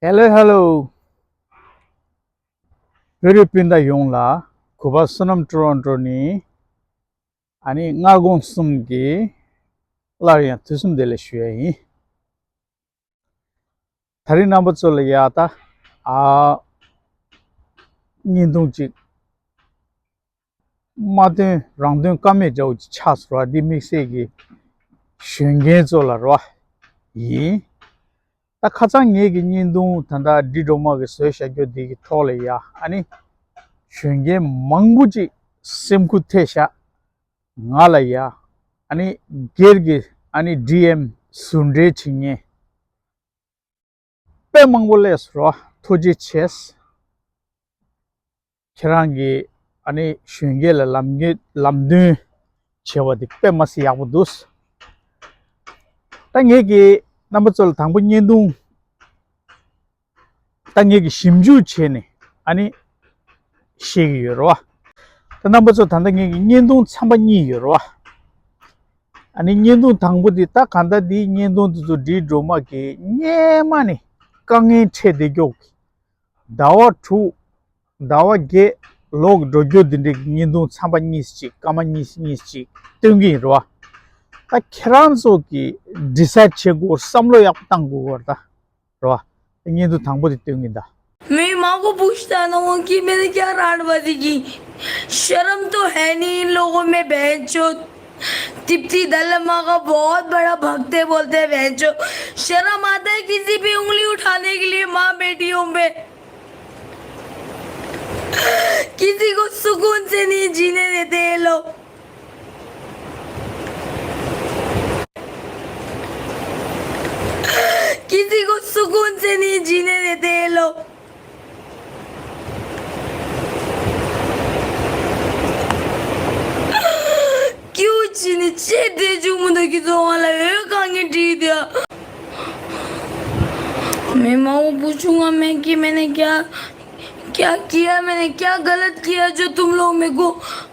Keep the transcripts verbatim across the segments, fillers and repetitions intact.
Hello, hello. བོད་རིགས་སྤུན་ཟླ་ཡོངས་ལ་གུས་པ་བསོད་ནམས་ཊོ་རོན་ཊོ་ནས་ཨ་ནི་སྔ་དགོང་གསུམ་གྱི་སླར་ཡང་དུས་གསུམ་བདེ་ལེགས་ཞུ་ཡ་ཡིན། ད་རིང་རྣམ་པ་ཚོ་ལ་ཡ་ད་ཨ་བརྙན་ཐུང་ཅིག་མ་སྟོན་རང་སྟོན་ཀ་མེད་འདྲ་བོ་ཅིག་ཆགས་སོང་ར། འདི་དམིགས་བསལ་གྱི་གཞོན་སྐྱེས་ཚོ་ལ་རོ་ཡིན། ད་ཁ་སང་ངེད་ཀྱི་བརྙན་ཐུང་ད་ལྟ་འབྲི་སྒྲོལ་མ་གི་བཟོས་བཞག་རྒྱུ་འདི་གི་ཐོག་ལ་ཡ་ཨ་ནི་གཞོན་སྐྱེས་མང་པོ་ཅིག་སེམས་ཁུར་ཐེབས་ཤག་ང་ལ་ཡ་ཨ་ནི་སྒེར་གྱི་ཨ་ནི་ཌི་ཨེམ་ཟུར་འབྲེལ་བྱེད་མཁན་དཔེ་མང་པོ་སླེབས་སོང་ར། ཐུགས་རྗེ་ཆེ། ཁྱེད་རང་གིས་ཨ་ནི་གཞོན་སྐྱེས་ལ་ལམ་ལམ་སྟོན་བྱས་པ་དེ་དཔེ་མ་སྲིད་ཡག་པོ་འདུག་ད་ངེད་ཀྱིས་རྣམ་པ་ཚོ་ལ་དང་པོ་བརྙན་ཐུང་ད་ངེད་ཀྱིས་ཞིབ་འཇུག་བྱས་ནས་ཨ་ནི་བཤད་ཀྱི་ཡོད་རེད་བ། ད་རྣམ་པ་ཚོ་ད་ལྟ་ངེད་ཀྱི་བརྙན་ཐུང་ཚན་པ་གཉིས་ཡོད་རེད་བ། ཨ་ནི་བརྙན་ཐུང་དང་པོ་དེ་ད་གང་ལྟར་འདིའི་བརྙན་ཐུང་དེ་ཚོ་འབྲི་སྒྲོལ་མ་གིས་སྔོན་མ་ནས་དཀའ་ངལ་འཕྲད་བསྡད་རྒྱུ་གི་ཟླ་བ་དྲུག་ཟླ་བ་བརྒྱད་ལོག་འགྲོ་རྒྱུ་འདི་འདྲའི་བརྙན་ཐུང་ཚན་པ་གཉིས་ཅིག་སྐར་མ་གཉིས་གཉིས་ཅིག་སྟོན་གྱི་ཡིན་རེད་བ། ད་ཁྱེད་རང་ཚོ་གིས་ཌི་སའེཌ་བྱེད་དགོས། བསམ་བློ་ཡག་པོ་བཏང་དགོས་པ་རེད་ད། རེད་བ། ད་བརྙན་ཐུང་དང་པོ་དེ་སྟོན་གྱི་ཡིན་ད། मैं माँ को पूछता ना हूँ कि मैंने क्या रांड बाजी की। शर्म तो है नहीं इन लोगों में, बहन चोद। तिप्ती दल माँ का बहुत बड़ा भक्त है बोलते हैं, बहन चोद। शर्म आता है किसी पे उंगली उठाने के लिए माँ बेटियों पे? किसी को सुकून से नहीं जीने देते ये लोग। किसी को सुकून से नहीं जीने देते ये लोग। क्यों जीने चेते जो मुझे किसी वाला है कहांगे डी दिया। मैं माँ को पूछूंगा मैं कि मैंने क्या क्या किया मैंने, क्या गलत किया जो तुम लोग मेरे को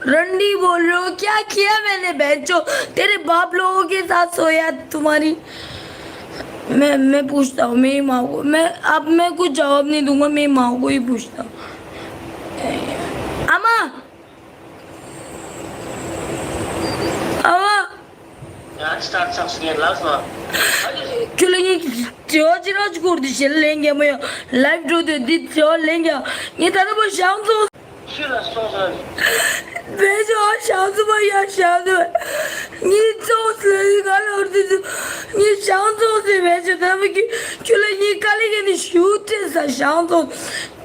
रंडी बोल रहे हो? क्या किया मैंने, बहनचो? तेरे बाप लोगों के साथ सोया तुम्हारी? मैं, मैं पूछता हूँ मेरी माँ को। मैं, अब मैं कुछ जवाब नहीं दूंगा, मेरी माँ को ही पूछता हूँ। अम्मा, अम्मा। ཡང་སྟར་ཚགས་སུ་ངས་ལབ་སོང་། ཁྱོད་ལ་ངས་དྲི་བ་ཅི་རང་ཅི་སྐོར་དུ་ཞལ་ལན་རྒྱག་མ་ཡོང་། ལའིབ་འགྲོ་དུས་འདི་དྲི་བ་ལན་རྒྱག་ངས་ད་ལྟ་བར་ཞང་ཙོང་། ཁྱོད་ལ་སོང་ཟེར། བས་ཞང་ཙོང་པ་ཡ་ཞང་ཙོང་པ། ངས་ཙོང་ཟེར་ལ་ཡི་ག་ལ་བར་དུ་ངས་ཞང་ཙོང་ཟེར་བས་ཞང་ད་ལྟ་བར་ཁྱོད་ལ་ངས་དཀའ་ལས་ཁྱོན་ནས་ཞུ་སྤྲད་ས་ཞང་ཙོང་།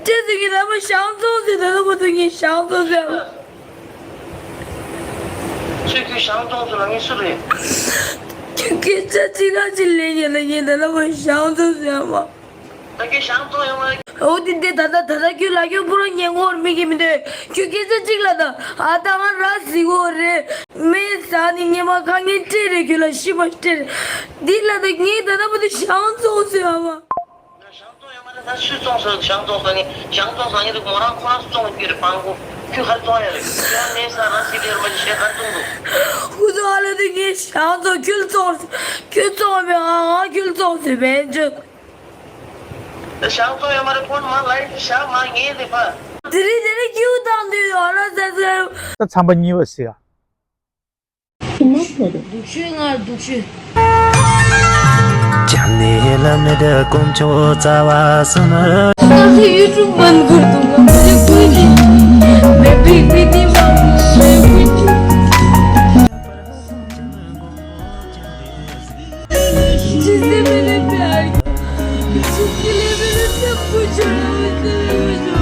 སྤྲད་ཟེར་གི་ད་བར་ཞང་ཙོང་ཟེར་ད་ལྟ་བར་དུ་ངས་ཞང་ཙོང་ཟེར། ཁྱོད་ཁྱོད་ཞང་ཙོང་ཟེར་ལ་ངས་སུ་རེད། ཁྱོད་སྐད་ཆ་གཅིག་རང་གཅིག་ལན་རྒྱག་ན་ངས་ད་ལྟ་བར་ཞང་ཙོང་ཟེར་མ། ད་ཁྱོད་ཞང་ཙོང་ཡོང་བ། འོ་དེ་འདྲ་ད་ད་ད་ད་ཁྱོད་ལ་ཁྱོད་པུ་ར་ཉན་གོ་ར་མི་གི་མི་འདོད། ཁྱོད་སྐད་ཆ་གཅིག་ལ་ད་ཨ་ད་ང་ར་ཟི་གོ་རེད། མེ་ས་ནི་ཉི་མ་ཁ་ངན་སྤྲད་རེད། ཁྱོད་ལ་ཤི་མ་སྤྲད་རེད། འདི་ལ་ད་ངས་ད་ད་བར་དུ་ཞང་ཙོང་ཟེར་བ། ཞང་ཙོང་ཡོད་མ་རེད། ད་སུས་ཙོང་ཟེར། ཞང་ཙོང་ཟེར་ནི་ཞང་ཙོང་ཟེར་ནི་རིགས་མོ་རང་ཁོ་རང་ཙོང་གི་རེད་པང་གོ། ཁྱོད་ཧར་ཙོང་ཡ་རེད། ཁྱོད་རང་ནས་ས་རང་སི་ལེར་མ་ཞིག་ཤེས་ཧར་ཙོང་འདུག་ཁུ་ཚོ་ཨ་ལ་དེ་ངས་ཞང་ཙོང་ཁྱོད་ཙོང་ཁྱོད་ཙོང་བས་ང་ང་ཁྱོད་ཙོང་ཟེར་བས་ཅོ། ཞང་ཙོང་ཡོད་མ་རེད། ཕོན་མ་ལའིབ་ཞག་མ་ངས་དེ་ཕ། དེ་རིང་དེ་རིང་ཁྱོད་བཏང་དུས་ཨ་ལ་ཟེར་ཟེར། ད་ཚན་པ་གཉིས་པ་ཟེར་ཡ། སྡུག་ཤོས་ང་སྡུག་ཤོས། ཅང་ནེ་ལ་མི་དེ་དཀོན་མཆོག་རྩ་བ་གསུམ། ང་ཚོ་ཡུ་ཊུབ་མན་གུར་དུ་ང་ཚོ་ཀུན་གྱི་མེ་བི་བི་དི་མ་མེ་བི་དི། ཅི་སེ་མེ་ལེ་པེ་ཨར་ཅི་སེ་ལེ་མེ་ལེ་སེ་པུ་ཆོ་ར་མེ་སེ་མེ་ཆོ།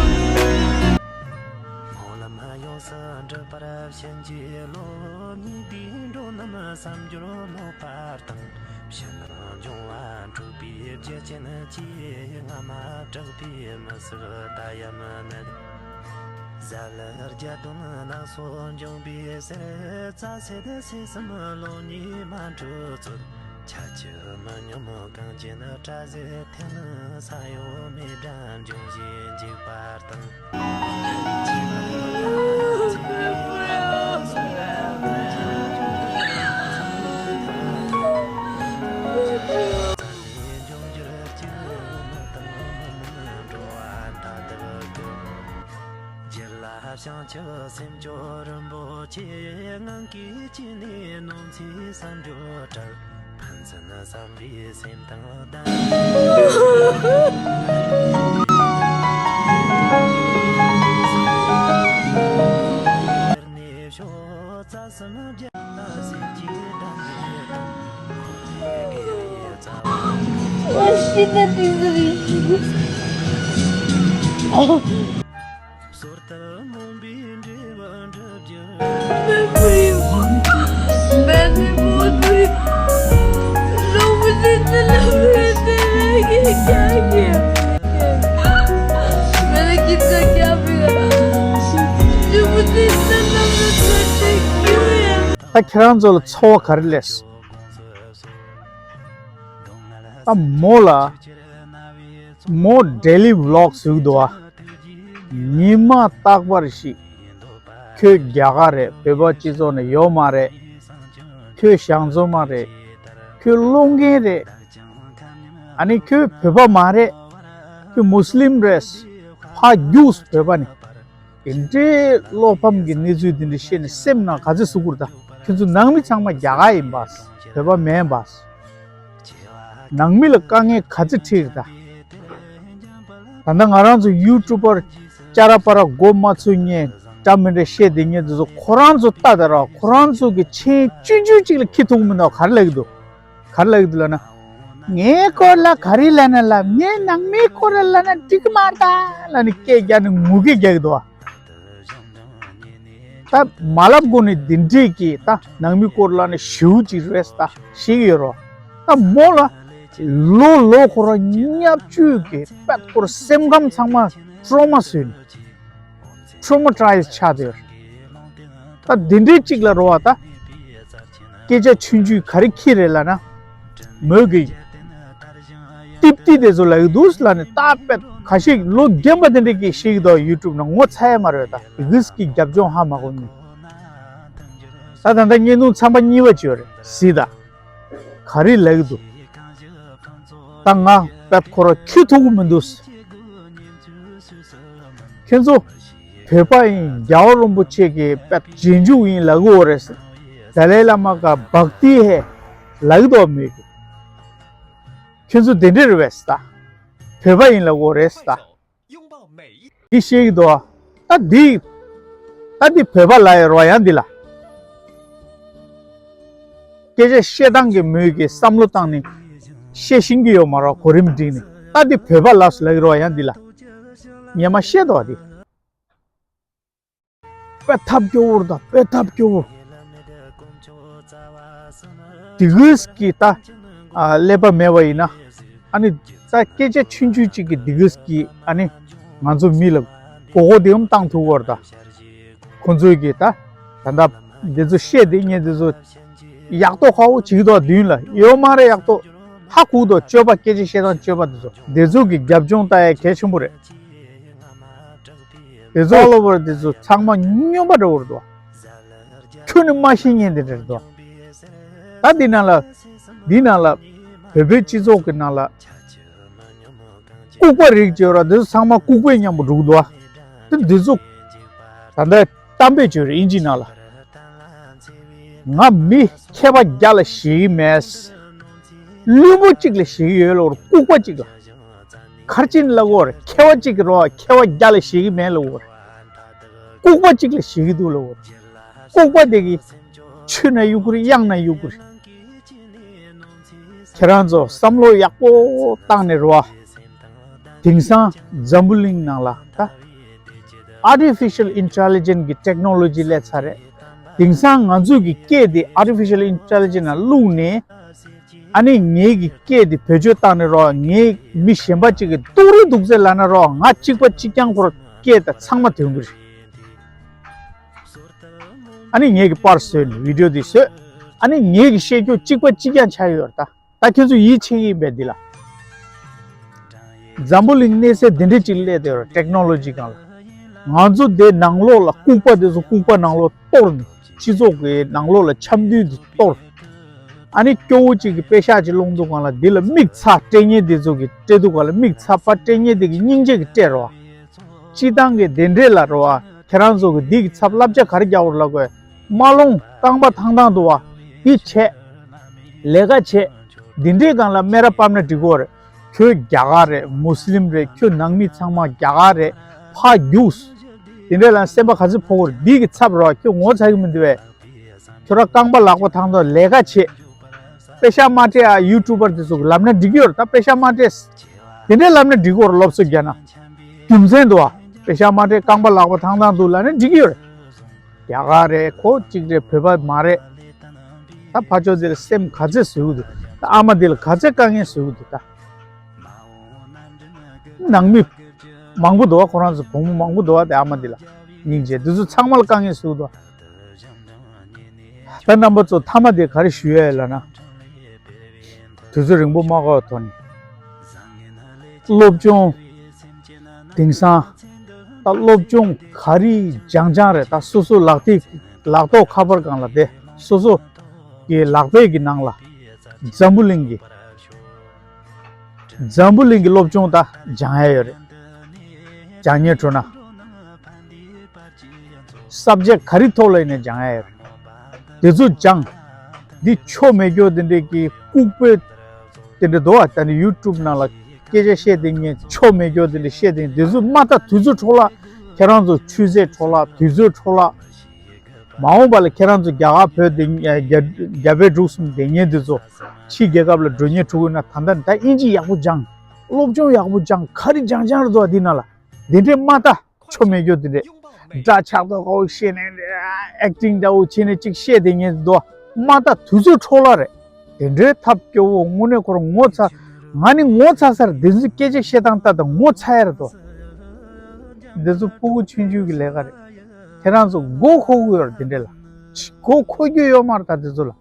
སྨོན་ལམ་ཡོངས་སུ་འགྲུབ་པར་བྱིན་གྱིས་རློབས། ཉེས་པའི་དགྲ་རྣམས་བསམ་སྦྱོར་སྨོད་པ་དང་། ཕྱི་ནང་འབྱུང་བ་འཁྲུགས་པའི་རྒྱུ་རྐྱེན་གྱིས། སྔ་མ་དྲག་པོས་མི་བསྲེགས་ད་ཡང་མི་ནད། གཟའ་ལྷག་བརྒྱད་སྟོན་ནག་སོགས་འབྱུང་བའི་ཟེར། རྩ་སེ་ད་སེ་གསུམ་ལོ་གཉིས་མ་འཁྲུགས་ཚུལ། ཆ་ཆུ་མི་སྙོམས་གངས་ཅན་བཀྲ་ཟེར་འཐེན། ས་གཡོ་མེ་དགྲ་འབྱུང་བཞིན་འཇིགས་པ་དང་། འབྱུང་འགྱུར་སྐྱེ་བོ་དང་། བྱང་ཆུབ་སེམས་མཆོག་རིན་པོ་ཆེ། ངང་གིས་ཅི་ནས་ནོངས་འཚེ་སམ་འགྲོ་བྲལ། ཕན་ཚུན་བསམ་པའི་སེམས་དང་ལྡན། ད་ཁྱེད་རང་ཚོ་ལ་ཚོར་བ་ག་རེ་སླེབས་སོང་། ད་མོ་ལ་མོ་daily vlog་བཟོས་འདུག་ཨ། ཉི་མ་རྟག་པར་ཞིག་ཁྱོད་རྒྱ་གར་རེད། བོད་པ་སྤྱི་ཚོགས་ནས་ཡོད་མ་རེད། ཁྱོད་ཞང་བཙོ་མ་རེད། ཁྱོད་སློང་མཁན་རེད། ཨ་ནི་ཁྱོད་བོད་པ་མ་རེད། ཁྱོད་མུ་སི་ལིམ་རེད། ཕར་རྒྱུགས་བོད་པ་ནས། དེ་འདྲའི་བློ་ཕམ་གྱི་གནས་ཚུལ་དེ་འདྲ་བཤད་ནས་སེམས་ནང་ག་ཚོད་ཟུག་གི་རེད་ད། ཁྱོད་ཚོ་ནང་མི་ཚང་མ་རྒྱ་གར་ཡིན་པ། བོད་པ་མིན་པ། ནང་མི་ལ་དཀའ་ངལ་ག་ཚོད་འཕྲད་རེད་ད། ད་ལྟ་ང་རང་ཚོ་ཡུ་ཊུབ་པར་ཅ་ར་པ་ར་མགོ་མ་ཚོས་མཁན་འདྲ་མི་འདྲ་བཤད་བསྡད་མཁན་དེ་ཚོ་ཁོ་རང་ཚོ་ལྟ་དང་ར། ཁོ་རང་ཚོ་གི་མཆན་ཆུང་ཆུང་ཅིག་ལ་ཁྱི་ཐུག་མི་འདུག་ག་རེ་ལབ་ཀྱི་འདུག་ག་རེ་ལབ་ཀྱི་འདུག་ལབ་ན། ངའི་སྐོར་ལ་ག་རེ་ལབ་ན་ལབ། ངའི་ནང་མིའི་སྐོར་ལ་ལབ་ན་འགྲིག་གི་མ་རེད་ད་ལབ་ནས་སྐད་རྒྱག་ནས་ངུ་སྐད་རྒྱག་གི་འདུག་ད་མ་ལབ་གོང་ནས་འདི་འདྲས་ཀྱི་ད་ནང་མི་སྐོར་ལབ་ན་ཞེ་པོ་ཅིག་རེད་ད་ཤེས་ཀྱི་ཡོད་རོ། ད་མོ་ལ་ལོ་ལོ་ཁོ་རང་བརྙས་བཅོས་ཀྱི་དཔེ་ཁོ་རང་སེམས་ཁམས་ཚང་མ་ཊོ་མ་བཟོས་ནས། ཊོ་མ་ཊའི་ཛི་ཆགས་བསྡད་ཡོད་རེད། ད་འདི་འདྲའི་གཅིག་ལ་རོ་བ་ད། སྐད་ཆ་ཆུང་ཆུང་ག་རེ་ཁྱི་རེད་ལབ་ན། མོས་གི། ཏིབ་ཏི་དེ་ཚོ་ལབ་ཀྱི་འདུག་ལབ་ནས་ད་དཔེ་ཁ་ཤས་ལོ་རྒན་པ་དེ་འདྲས་ཀྱིས་ཤེས་ཀྱི་འདུག་ཡུ་ཊུབ་ནང་ངོ་ཚ་ཡ་མ་རེད་ད། དེ་གིས་ཀྱི་རྒྱབ་ལྗོངས་ཧ་མ་གོ་ནི། ད་ད་ལྟ་བརྙན་ཐུང་ཚན་པ་གཉིས་པ་ཅིག་ཡོད་རེད་གཟིགས་དང་། ག་རེ་ལབ་ཀྱི་འདུག་ད་ང་དཔེ་ཁོ་རང་ཁྱི་ཐུག་གི་མི་འདུག་ཁྱེད་ཚོ་བོད་པ་ཡིན། རྒྱལ་བ་རིན་པོ་ཆེ་གི་དཔེ་རྗེས་འཇུག་ཡིན་ལབ་ཀྱི་ཡོད་རེད། ཏཱ་ལའི་བླ་མ་ག་བག་ཏི་ཧེ་ལབ་ཀྱི་འདུག་མི་གི། ཁྱེད་ཚོ་དེ་འདྲས་རེད་པས་ད། བོད་པ་ཡིན་ལབ་ཀྱི་ཡོད་རེད་ད། འདི་ཤེས་ཀྱི་འདུག་ད་འདི། ད་འདི་བོད་པ་ལབ་ཡོད་རེད་པ་ཡང་འདི་ལ། སྐད་ཆ་བཤད་སྟངས་ཀྱི་མོས་ཀྱི་བསམ་བློ་བཏང་ནས་བཤད་ཤེས་ཀྱི་ཡོད་མ་རེད། གོ་རིམ་བསྒྲིགས་ནས་ད་འདི་བོད་པ་ལབ་སོང་ལབ་ཀྱི་རེད་པ་ཡང་འདི་ལ། ཉི་མ་བཤད་འདུག་པ་འདི། དཔེ་ཐབས་སྐྱོ་བོ་རེད་ད། དཔེ་ཐབས་སྐྱོ་བོ། དེ་གིས་ཀྱི་ད་ཀླད་པ་མེད་པ་ཡིན་ན། ཨ་ནི་ད་སྐད་ཆ་ཆུང་ཆུང་གཅིག་གིས་དེ་གིས་ཀྱི་ཨ་ནི་ང་ཚོ་མི་ལ་མགོ་སྐོར་དེ་འམ་བཏང་ཐུབ་ཀྱི་ཡོད་རེད་ད། ཁོང་ཚོས་ཀྱི་ད་ད་ལྟ་འདི་ཚོ་བཤད་དེ་ངས་འདི་ཚོ་ཡག་ཏོག་ཁ་བོ་བྱེད་ཀྱི་འདུག་མདུན་ལ་ཡོད་མ་རེད། ཡག་ཏོག་ཧ་གོ་གི་འདུག་སྤྱོད་པ་སྐད་ཆ་བཤད་སྟངས་སྤྱོད་པ་འདི་ཚོ་འདི་ཚོ་གི་རྒྱབ་ལྗོངས་ལྟ་ཡ་གལ་ཆེན་པོ་རེད། དེ་ཚོ་ཨོལ་ཨོ་ཝར་དེ་ཚོ་ཚང་མ་སྨྱོན་པ་འདྲ་བོ་རེད་འདུག་ཁྱོན་ནས་མ་ཤེས་མཁན་དེ་འདྲ་རེད་འདུག་ད་འདི་ནང་ལ་འདི་ནང་ལ་བོད་པའི་སྤྱི་ཚོགས་ཀྱི་ནང་ལ་ལྐུགས་པ་རིགས་བྱོས་ར་དེ་ཚོ་ཚང་མ་ལྐུགས་པའི་མཉམ་པོ་འགྲོ་གི་འདུག་ཨ། དེ་འདི་ཚོ་ད་ལྟ་གཏམ་དཔེ་བྱོས་ར་ཨིན་ཇི་ནང་ལ། ང་མི་མཁས་པ་བརྒྱ་ལ་ཞེད་ཀྱི་མེད། བླུན་པོ་གཅིག་ལ་ཞེད་ཀྱི་ཡོད་ལབ་ར། ལྐུགས་པ་གཅིག་ལ། ག་རེ་བྱས་ནས་ལབ་དགོས་རེད། མཁས་པ་གཅིག་གི་རོ་མཁས་པ་བརྒྱ་ལ་ཞེད་ཀྱི་མེད་ལབ་དགོས་རེད། ལྐུགས་པ་གཅིག་ལ་ཞེད་ཀྱི་འདུག་ལབ་དགོས་རེད། ལྐུགས་པ་དེ་གིས་ཆུ་ན་གཡུག་གི་རེད། གཡང་ན་གཡུག་གི་རེད། ཁྱེད་རང་ཚོ་བསམ་བློ་ཡག་པོ་བཏང་ནས་རོ། དེང་སང་འཛམ་བུ་གླིང་ནང་ལ་ད་Artificial Intelligence་གི་technology་སླེབས་ཚར་རེད། དེང་སང་ང་ཚོ་གི་སྐད་དེ་Artificial Intelligence་ནང་བླུགས་ནས། ཨ་ནི་ངེད་ཀྱི་སྐད་དེ་བེད་སྤྱོད་བཏང་ནས་རོ། ངས་མི་གཞན་པ་གཅིག་གི་སྡུག་རུས་སྡུག་ཚད་ལབ་ན་རོ། ང་གཅིག་པ་གཅིག་རྐྱང་ཁོ་རང་སྐད་དེ་ཚང་མ་ཐོན་གི་རེད། ཨ་ནི་ངེད་ཀྱི་པར་བཟོས་ནས་བི་ཌི་ཡོ་དེ་བཟོས། ཨ་ནི་ངེད་ཀྱི་བཤད་རྒྱུ་གཅིག་པ་གཅིག་རྐྱང་ཆགས་ཡོད་རེད་ད། ད་ཁྱེད་ཚོ་ཡིད་ཆེས་ཀྱི་ཡིན་པས་འདི་ལ། འཛམ་བུ་གླིང་གནས་ཚད་འདི་འདྲ་ཅིག་སླེབས་བསྡད་ཡོད་རེད། ཊེག་ནོ་ལོ་ཇི་སྒང་ལ། ང་ཚོ་འདི་ནང་ལོགས་ལ་ལྐུགས་པ་འདི་ཚོ་ལྐུགས་པ་ནང་ལོགས་གཏོར་ནས། སྤྱི་ཚོགས་ཀྱི་ནང་ལོགས་ལ་འཆམ་མཐུན་འདི་གཏོར། ཨ་ནི་སྐྱོ་བོ་གཅིག་གིས་པེ་ཤག་ཅིག་སློང་དུས་སྒང་ལ་འདི་ལ་མིག་ཚ་སྤྲད་མཁན་འདི་ཚོ་གིས་སྤྲད་དུས་སྒང་ལ་མིག་ཚ་ཕར་སྤྲད་མཁན་འདི་གིས་སྙིང་རྗེ་གིས་སྤྲད་རོགས། སྤྱིར་བཏང་གི་འདི་འདྲས་ལ་རོགས། ཁྱེད་རང་ཚོ་གི་འདི་གི་ཚབ་བསླབ་བྱ་ག་རེ་རྒྱག་དགོས་རེད་ལབ་དགོས། མ་ལོང་རྐང་པ་ཐང་ཐང་འདུག་བ། འདི་བྱས། ལས་ཀ་བྱས། འདི་འདྲའི་སྒང་ལ་སྨད་ར་ཕབ་ན་འགྲིག་གི་རེད། ཁྱོད་རྒྱ་གར་རེད། མུ་སི་ལིམ་རེད། ཁྱོད་ནང་མི་ཚང་མ་རྒྱ་གར་རེད། ཕར་རྒྱུགས། དེ་འདྲ་ལ་སེམས་པ་ག་ཚོད་ཕོག་གི་རེད། འདི་གི་ཚབ་རོགས། ཁྱོད་ངོ་ཚ་གི་མི་འདུག་བས། ཁྱོད་རང་རྐང་པ་ལག་པ་ཐང་ཐང་ལས་ཀ་བྱེད། པེ་ཤག་མ་སྤྲད་ཨ། ཡུ་ཊུབ་པར་དེ་ཚོ་ལབ་ན་འགྲིག་གི་ཡོད་རེད། ད་པེ་ཤག་མ་སྤྲད། དེ་འདྲ་ལབ་ན་འགྲིག་གི་ཡོད་རེད། སློབ་གསོ་རྒྱག་ན། རྒྱུ་མཚན་འདུག་ཨ། པེ་ཤག་མ་སྤྲད། རྐང་པ་ལག་པ་ཐང་ཐང་འདུག་ལབ་ན་འགྲིག་གི་ཡོད་རེད། རྒྱ་གར་རེད། ཁོ་གཅིག་རེད། བོད་པ་མ་རེད། ད་ཕར་ཕྱོགས་དེ་ལ་སེམས་ག་ཚོད་བཟོ་གི་འདུག་ད་ཨ་མ་དེ་ལ་ག་ཚོད་དཀའ་ངལ་བཟོ་གི་འདུག་ད་ནང་མི་མང་པོ་འདུག་བ། ཁོ་རང་ཚོ་བུ་མོ་མང་པོ་འདུག་བ། དེ་ཨ་མ་དེ་ལ་སྙིང་རྗེ། དེ་ཚོ་ཚང་མ་ལ་དཀའ་ངལ་བཟོ་གི་འདུག་ད་རྣམ་པ་ཚོ་མཐའ་མ་དེ་ག་རེ་ཞུ་ཡ་ཡོད་ལབ་ན། དུས་ཚོད་རིང་པོ་མ་འགོར་བ་ཐོག་ནས། སློབ་སྦྱོང་། དེང་སང་། ད་སློབ་སྦྱོང་ག་རེ་སྦྱང་སྦྱང་རེད། ད་སོ་སོ་ལག་ཐིག་ལག་ཐོག་ཁ་པར་སྒང་ལ་བསྡད། སོ་སོ་གི་ལག་པའི་གི་ནང་ལ། འཛམ་བུ་གླིང་གི་འཛམ་བུ་གླིང་གི་སློབ་སྦྱོང་ད་སྦྱང་ཡ་ཡོད་རེད། སྦྱང་ཉན་འགྲོ་ན། སབ་ཇེག་ག་རེ་ཐོག་ལ་ཡིན་ན་སྦྱང་ཡ་ཡོད་རེད། དེ་ཚོ་སྦྱང་། འདི་ཆོ་མེད་སྐྱོ་དེ་འདྲས་ཀྱི་ལྐུགས་པའི་དེ་འདྲས་འདུག་བ། ད་ནི་ཡུ་ཊུབ་ནང་ལ་སྐད་ཆ་བཤད་དེ་ངས་ཆོ་མེད་སྐྱོ་དེ་འདྲས་བཤད་དེ། དེ་ཚོ་མ་ད་དུས་ཚོད་འཕྲོ་བརླག་ཁྱེད་རང་ཚོ་ཆུ་ཚོད་འཕྲོ་བརླག་དུས་ཚོད་འཕྲོ་བརླག་མ་འོངས་པ་ལ་ཁྱེད་རང་ཚོ་རྒྱ་གར་བོད་དེ་རྒྱ་རྒྱ་བལ་འབྲུག་གསུམ་དེ་ཉེ་དེ་ཚོ་ཕྱི་རྒྱལ་ཁབ་ལ་འགྲོ་ཉེ་འགྲོ་དགོས་ན། ད་ལྟ་ད་ཨིན་ཇི་ཡག་པོ་སྦྱང་། སློབ་སྦྱོང་ཡག་པོ་སྦྱང་། ག་རེ་སྦྱང་སྦྱང་རེད་དོ། འདི་ནང་ལ་འདི་འདྲས་མ་ལྟ། ཆོ་མེད་རྒྱུ་འདི་འདྲས། འདྲ་ཆགས་དོ་ཁོ་བཤད་ནས་ཨེག་ཊིང་འདྲ་བོ་བྱས་ནས་ཅིག་བཤད་དེ་ཉེ་དོ། མ་ལྟ། དུས་ཚོད་འཕྲོ་བརླག་རེད། དེ་འདྲའི་ཐབས་སྐྱོ་བོ་དངོས་གནས་ཁོ་རང་ངོ་ཚ། ང་ནི་ངོ་ཚ་ས་རེད། འདི་ཚོ་སྐད་ཆ་བཤད་སྟངས་ལྟ་དང་ངོ་ཚ་ཡ་རེད་དོ། འདི་ཚོ་ཕྲུ་གུ་ཆུང་ཆུང་གི་ལས་ཀ་རེད། ཁྱེད་རང་ཚོ་མགོ་འཁོར་གི་ཡོད་རེད། དེ་འདྲས་ལ་མགོ་འཁོར་རྒྱུ་ཡོད་མ་རེད། ད་དེ་ཚོ་ལ་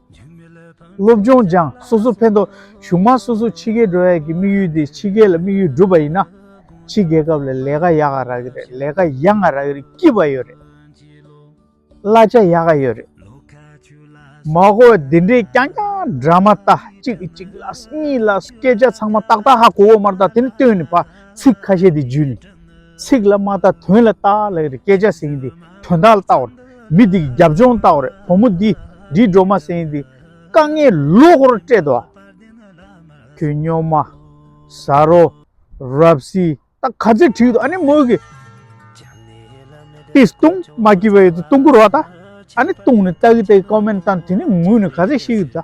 སློབ་སྦྱོང་སྦྱང་། སོ་སོ་ཕན་ཐོགས། གཞུག་མ་སོ་སོ་ཕྱི་རྒྱལ་འགྲོ་ཡ་གི་དམིགས་ཡུལ་དེ། ཕྱི་རྒྱལ་ལ་དམིགས་ཡུལ་འགྲུབ་པ་ཡིན་ན། ཕྱི་རྒྱལ་ཁབ་ལ་ལས་ཀ་ཡག་ག་རག་གི་རེད། ལས་ཀ་ཡག་ག་རག་གི་རེད། སྐྱིད་པ་ཡོད་རེད། གླ་ཆ་ཡག་ག་ཡོད་རེད། མ་གོ་འདི་འདྲའི་རྐྱང་རྐྱང་ཌ་ར་མ་ལྟ། གཅིག་གཅིག་ལ་གཉིས་ལ་སྐད་ཆ་ཚང་མ་ཏག་ཏག་ཧ་གོ་གོ་མ་རེད། ད་དེ་ནི་བཏོན་ནས་ཕར་ཚིག་ཁ་ཤས་དེ་བརྒྱུད་ནས། ཚིག་ལ་མ་ལྟ་དོན་ལ་ལྟ་ལབ་རེད། སྐད་ཆ་ཟེར་མཁན་དེ་དོན་དག་ལ་ལྟ་བ་རེད། མི་དེ་གི་རྒྱབ་ལྗོངས་ལྟ་བ་རེད། བུ་མོ་འདི་འདྲིས་འགྲོ་མ་ཟེར་མཁན་དེ་དཀའ་ངལ་ལོ་འཁོར་སྤྲད་འདུག་ཨ། ཁྱོད་སྨྱོན་མ། ཟ་རོ། རབ་སི། ད་ག་ཚོད་བྲིས་འདུག་ཨ་ནི་མོ་གི་ཏིས་བཏུང་མ་སྐྱིད་པ་ཡོད་དུ་བཏུང་གི་རོགས་ད། ཨ་ནི་བཏུང་ནས་ལྟ་གི་ལྟ་གི་ཀོ་མེན་ཊི་བཏང་། དེ་ནི་ངུས་ནས་ག་ཚོད་ཤི་གི་འདུག་ད་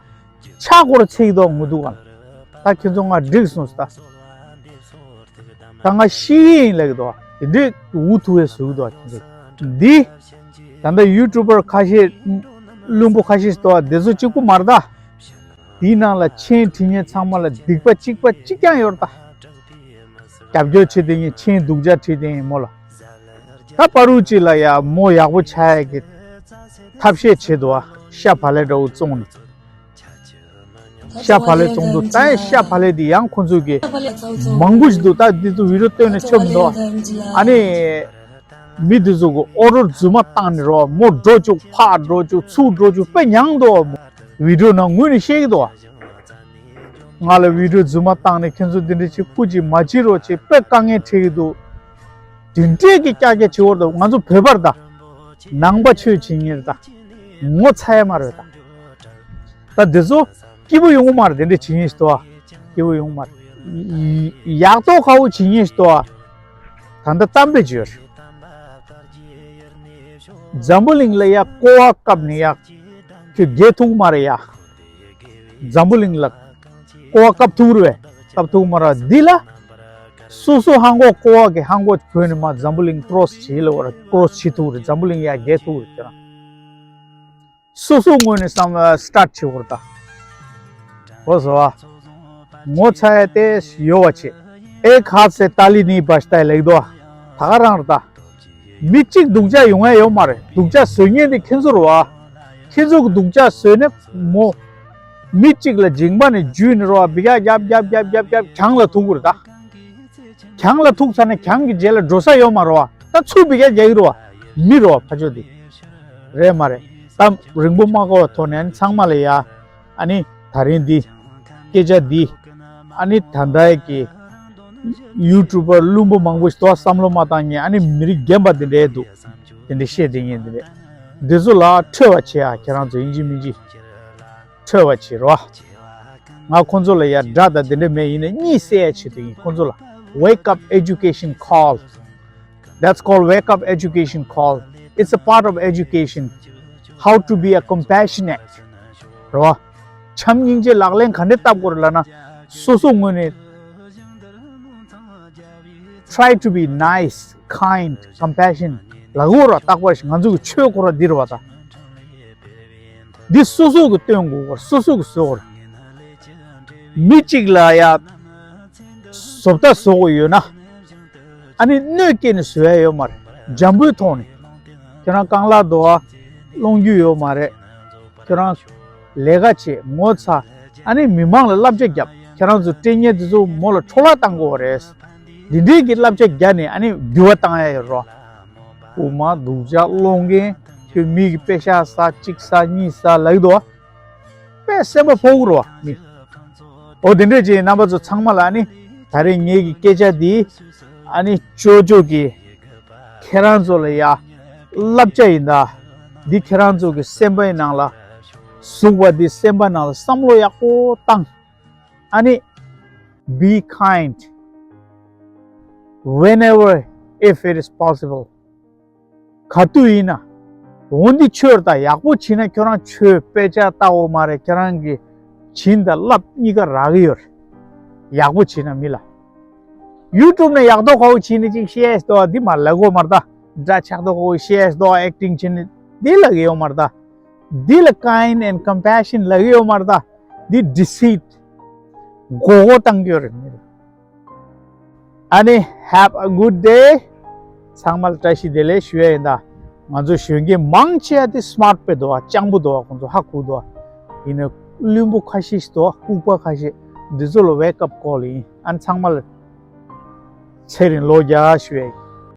ཆག་སྒོར་ཚིག་འདུག་ངུ་འདུག་ག་ད་ཁྱེད་ཚོ་ང་འགྲིག་སོང་ད། ད་ང་ཤི་ཡིན་ལབ་གི་འདུག་དེ་འདྲའི་འུ་ཐུག་བས་བཟོ་གི་འདུག་ཁྱེད་ཚོ་འདི། ད་ལྟ་ཡུ་ཊུབ་པར་ཁ་ཤས། བླུན་པོ་ཁ་ཤས་འདུག་དེ་ཚོ་གཅིག་པུ་མ་རེད་ད། དེའི་ནང་ལ་མཆན་བྲིས་མཁན་ཚང་མ་ལ་སྡིག་པ་གཅིག་པ་གཅིག་རྐྱང་ཡོད་རེད་ད། རྒྱབ་སྐྱོར་བྱེད་དེ་ཡིན། མཆན་སྡུག་ཅག་བྲིས་དེ་ཡིན་མོ་ལ། ད་པ་རུ་ཅི་ལ་ཡ་མོ་ཡག་པོ་ཆགས་ཡ་གི་ཐབས་ཤེས་བྱེད་དོ། ཤ་བག་ལེབ་འདྲ་བོ་བཙོང་ནས། ཤ་བག་ལེབ་བཙོང་དུས་ད་ཤ་བག་ལེབ་དེ་ཡང་ཁོ་ཚོས་གི་མང་པོ་ཞིག་འདུག་ད་འདི་ཚོ་བི་ཌིའོ་བཏོན་ནས་ཆོག་མི་འདུག་ཨ་ནི། མི་དེ་ཚོ་གི་ཨོ་རོ་རྫུན་མ་བཏང་ནས་རོ། མོ་འགྲོ་བཅུག་ཕར་འགྲོ་བཅུག་ཚུར་འགྲོ་བཅུག་དཔེ་མྱངས་འདུག་བི་ཌིའོ་ནང་ངུས་ནས་བཤད་ཀྱི་འདུག་ང་ལ་བི་ཌིའོ་རྫུན་མ་བཏང་ནས་ཁྱེད་ཚོ་འདི་འདྲ་བྱེད། སྐུ་མཁྱེན་མ་བྱེད་རོགས་བྱེད། དཔེ་དཀའ་ངལ་འཕྲད་ཀྱི་འདུག་དེ་འདྲས་ཀྱི་ཀྱག་ཀྱག་བྱེད་འོར་འདུག་ང་ཚོ་བོད་པར་ད་ནང་པ་ཆོས་བྱེད་མཁན་རེད་ད། ངོ་ཚ་ཡ་མ་རེད་ད། ད་འདི་ཚོ་སྐྱིད་པོ་ཡོང་གི་མ་རེད། དེ་འདྲ་བྱེད་མཁན་ཞིག་འདུག་ཨ། སྐྱིད་པོ་ཡོང་གི་མ་རེད། ཡག་ཐོག་ཁ་བོ་བྱེད་མཁན་ཞིག་འདུག་ཨ། ད་ལྟ་གཏམ་དཔེ་བརྗོད་རེད། འཛམ་བུ་གླིང་ལ་ཡ་ཀོ་བ་བཀབ་ནས་ཡ་ཁྱོད་རྒྱལ་ཐུབ་ཀྱི་མ་རེད་ཡ། འཛམ་བུ་གླིང་ལ་ཀོ་བ་བཀབ་ཐུབ་རེད་པས། བཀབ་ཐུབ་ཀྱི་མ་རེད། འདི་ལ་སོ་སོ་ཧང་གོ་ཀོ་བ་གི་ཧང་གོ་གོན་ནས་མ་འཛམ་བུ་གླིང་ཀྲོ་སི་བྱེད་ལ་བར་ཀྲོ་སི་བྱེད་ཐུབ་རེད། འཛམ་བུ་གླིང་ཡ་རྒྱལ་ཐུབ་རེད་ཁྱོད་རང་། སོ་སོ་ངོས་ནས་བསམ་སི་ཊཱཊ་བྱེད་དགོས་རེད་ད། འོ་བཟོ་བ། ངོ་ཚ་ཡ་དེ་ཡོད་པ་བྱེད། ཨེ་ཁ་སེ་ཏཱ་ལི་ནི་བ་ཤ་ཏཱ་ལེགས་དོ། ད་ག་རང་རེད་ད། མི་གཅིག་སྡུག་ཅག་ཡོང་ཡ་ཡོད་མ་རེད། སྡུག་ཅག་བཟོ་མཁན་དེ་ཁྱེད་ཚོ་རེད་བ། ཁྱེད་ཚོ་གི་སྡུག་ཅག་བཟོས་ནས་མོ། མི་གཅིག་ལ་མཇིང་པ་ནས་འཇུས་ནས་རེད་བ། བི་ག་རྒྱབ་རྒྱབ་རྒྱབ་རྒྱབ་རྒྱབ་གྱང་ལ་ཐུག་གི་རེད་ད། གྱང་ལ་ཐུག་ཚར་ནས་གྱང་གི་རྗེས་ལ་འགྲོ་ས་ཡོད་མ་རེད་བ། ད་ཚུར་བི་ག་རྒྱག་གི་རེད་བ། མི་རེད་བ་ཕ་ཆོས་དེ། རེད་མ་རེད། ད་རིང་པོ་མ་འགོར་བ་ཐོག་ནས་ཨ་ནི་ཚང་མ་ལ་ཡ། ཨ་ནི་ད་རིང་འདི། སྐད་ཆ་འདི། ཨ་ནི་ད་ལྟའི་གི་ཡུ་ཊུབ་པར་བླུན་པོ་མང་པོ་ཞིག་འདུག་བསམ་བློ་མ་བཏང་མཁན། ཨ་ནི་མི་རིགས་རྒན་པ་འདི་འདྲས་འདུག་དེ་འདྲ་བཤད་དེ་ཉན་དེ་རེད། འདི་ཚོ་ལ་ཁྲོས་པ་བྱེད་ཨ། ཁྱེད་རང་ཚོ་ཡིན་གཅིག་མིན་གཅིག་ཁྲོས་པ་བྱེད་རོགས། ང་ཁོང་ཚོ་ལ་ཡ་དགྲ་དང་དེ་འདྲ་མེད། ཡིན་ན་གཉིད་སད་ཡ་ཆེད་དུ་ཡིན། ཁོང་ཚོ་ལ་wake up education call. That's called wake up education call. It's a part of education. How to be a compassionate. རོ། བྱམས་སྙིང་རྗེ་ལག་ལེན་ག་འདྲ་བསྟར་དགོས་རེད་ལབ་ན། སོ་སོ་ངོས་ནས། Try to be nice, kind, compassion. ལབ་དགོས་ར། རྟག་པར་ཞིག་ང་ཚོ་གི་ཆོས་སྐོར་ར་འདི་རེད་བ་ད། འདི་སོ་སོ་གི་སྟོན་དགོས་ར། སོ་སོ་གི་བཟོ་དགོས་ར། མི་གཅིག་ལ་ཡ་བཟོ་ལྟ་བཟོ་དགོས་ཡོད་ན། ཨ་ནི་གནོད་སྐྱེལ་ནས་བཟོ་ཡ་ཡོད་མ་རེད། འཇམ་པོའི་ཐོག་ནས། ཁྱོད་རང་རྐང་ལག་འདུག་ཨ། སློང་རྒྱུ་ཡོད་མ་རེད། ཁྱོད་རང་ལས་ཀ་བྱེད། ངོ་ཚ། ཨ་ནི་མི་མང་ལ་བསླབ་བྱ་རྒྱབ། ཁྱེད་རང་ཚོ་སྐྲན་ཉལ་དེ་ཚོ་མོ་ལ་འཕྲོ་བརླག་བཏང་དགོས་རེད། འདི་འདྲའི་གི་བསླབ་བྱ་རྒྱབ་ནས་ཨ་ནི་འགྱུར་བ་བཏང་ཡ་ཡོད་རོ། རྐུ་མ་སྡུག་ཅག་སློང་མཁན། ཁྱོད་མི་གི་པེ་ཤག་ཟ། གཅིག་ཟ་གཉིས་ཟ་ལབ་འདུག་ཨ། དཔེ་སེམས་པ་ཕོག་གི་རེད་བ་མི། འོ་དེ་འདྲས་ཅིག་རྣམ་པ་ཚོ་ཚང་མ་ལ་ནི། ད་རེས་ངེད་ཀྱི་སྐད་ཆ་འདི་ཨ་ནི་ཅོ་ཅོ་གི་ཁྱེད་རང་ཚོ་ལ་ཡ་བསླབ་བྱ་ཡིན་ད། འདི་ཁྱེད་རང་ཚོ་གི་སེམས་པའི་ནང་ལ་ཟུག་པ་འདི་སེམས་པ་ནང་ལ་བསམ་བློ་ཡག་པོ་བཏང་། ཨ་ནི། Be kind whenever, if it is possible. ག་དུས་ཡིན་ན། འོ་འདི་ཆོས་ད་ཡག་པོ་བྱེད་ན་ཁྱོད་རང་ཆོས་དཔེ་ཆ་ལྟ་འོ་མ་རེད། ཁྱོད་རང་གི་བྱིན་དང་རླབས་གཉིས་ཀ་རག་གི་ཡོད་རེད། ཡག་པོ་བྱེད་ན་མི་ལ། ཡུ་ཊུབ་ནས་ཡག་ཐོག་ཁ་བོ་བྱེད་ནས་ཅིག་བཤད་ཡས་འདུག་འདི་མ་ལབ་གོ་མ་རེད་ད། འདྲ་ཆགས་ཐོག་ཁ་བོ་བཤད་ཡས་འདུག་ཨེག་ཊིང་བྱེད་ནས་འདི་ལབ་གི་ཡོད་མ་རེད་ད། འདི་ལ་kind and compassion ལབ་གི་ཡོད་མ་རེད་ད། འདི་deceit མགོ་སྐོར་བཏང་གི་ཡོད་རེད་མི་ལ། ཨ་ནི། Have a good day. ཚང་མ་ལ་བཀྲ་ཤིས་བདེ་ལེགས་ཞུ་ཡ་ཡིན་ད། ང་ཚོ་གཞོན་སྐྱེས་མང་ཆེ་བ་དེ་སི་མཱར་ཊི་དཔེ་འདུག་བ། སྤྱང་པོ་འདུག་བ། ཁོང་ཚོ་ཧ་གོ་འདུག་བ། ཡིན་ན་བླུན་པོ་ཁ་ཤས་ཤིག་འདུག་བ། ལྐུགས་པ་ཁ་ཤས། འདི་ཚོ་ལ་wake up call ཡིན། ཨ་ནི་ཚང་མ་ལ་ཚེ་རིང་ལོ་བརྒྱ་ཞུ་ཡ་ཡིན།